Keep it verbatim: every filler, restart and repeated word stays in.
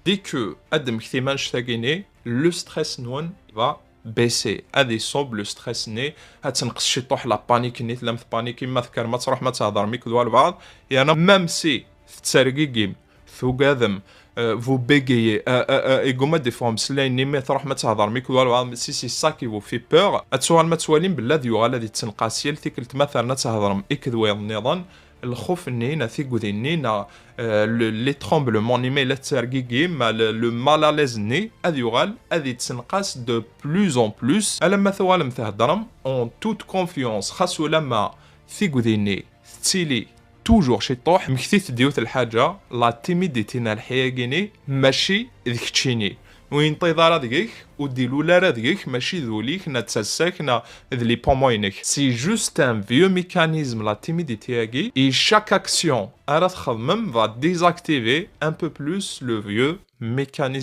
Dès que ad d-temmektim annect-agi-nni, le stress-nwen va baisser. Ad iṣubb le stress-nni, ad tenqes ciṭuḥ la panique-nni, tellam tpanikim, ma tkarem ad tṛuḥem ad thedrem akked walbeɛḍ, yerna même si tettergigim, tugadem, euh, vous bégayez, euh, euh, euh, igumma ad d-iffeɣ umeslay-nni, mi tṛuḥem ad thedrem akked walbeɛḍ, si c'est ça qui vous fait peur, ad tuɣalem ad twalim belli ad yuɣal ad ittenqas yal tikkelt ma terna ad thedrem akked wayeḍ nniḍen, lxuf-nni, neɣ tigdi-nni, neɣ, euh, le, les tremblements, nni ma yella tettergigim, le, le mal à l'aise-nni, ad yuɣal ad ittenqas de plus en plus, alamma tuɣalem theddrem en toute confiance, xas ulamma tigdi-nni tettili toujours ciṭuḥ, mmektit-d yiwet lḥaǧa, la timidité n lḥya-agi-nni, mačči d keččini. Ur yenṭiḍ ara deg-k, ur d-ilul ara deg-k, mačči d ul-ik, neɣ d tasa-k, neɣ d les poumons-inek. C'est juste un vieux mécanisme, la timidité-agi, et chaque action ara txedmem va désactiver un peu plus le vieux mécanisme.